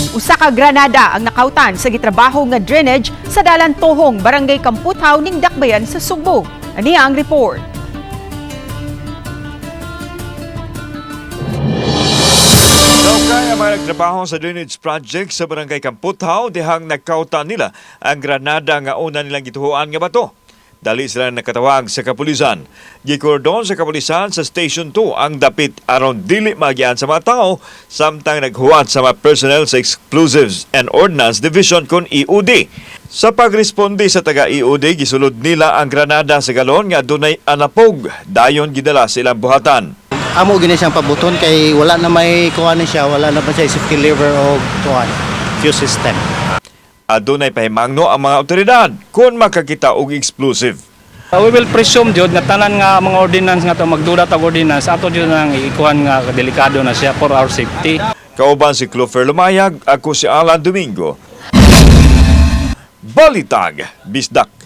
Usa ka granada ang nakautan sa gitrabaho nga drainage sa Dalan Tohong, Barangay Kamputhaw ning Dakbayan sa Sugbo. Ani ang report. Daw ang mga nagtrabaho sa drainage project sa Barangay Kamputhaw dihang nagkautan nila ang granada nga una nilang gituhuan nga bato. Dali sila nakatawag sa kapulisan. Gikordon sa kapulisan sa Station 2 ang dapit aron dili magyaan sa mga tao samtang naghuwat sa mga personnel sa Explosives and Ordnance Division kon EOD. Sa pagresponde sa taga EOD, gisulod nila ang granada sa galon nga dunay anapog dayon gidala sa ilang buhatan. Amo gini siyang pabuton kay wala na may kuan ni siya, wala na pa siya safety lever o kuan fuse system. Adunay pahimangno ang mga otoridad kung makakita og explosive. We will presume jud nga tanan nga mga ordinance nga to magduda tag ordinance ato jud nang ikuan nga delikado na siya for our safety. Kauban si Clover Lumayag, ako si Alan Domingo. Balitag, Bisdak.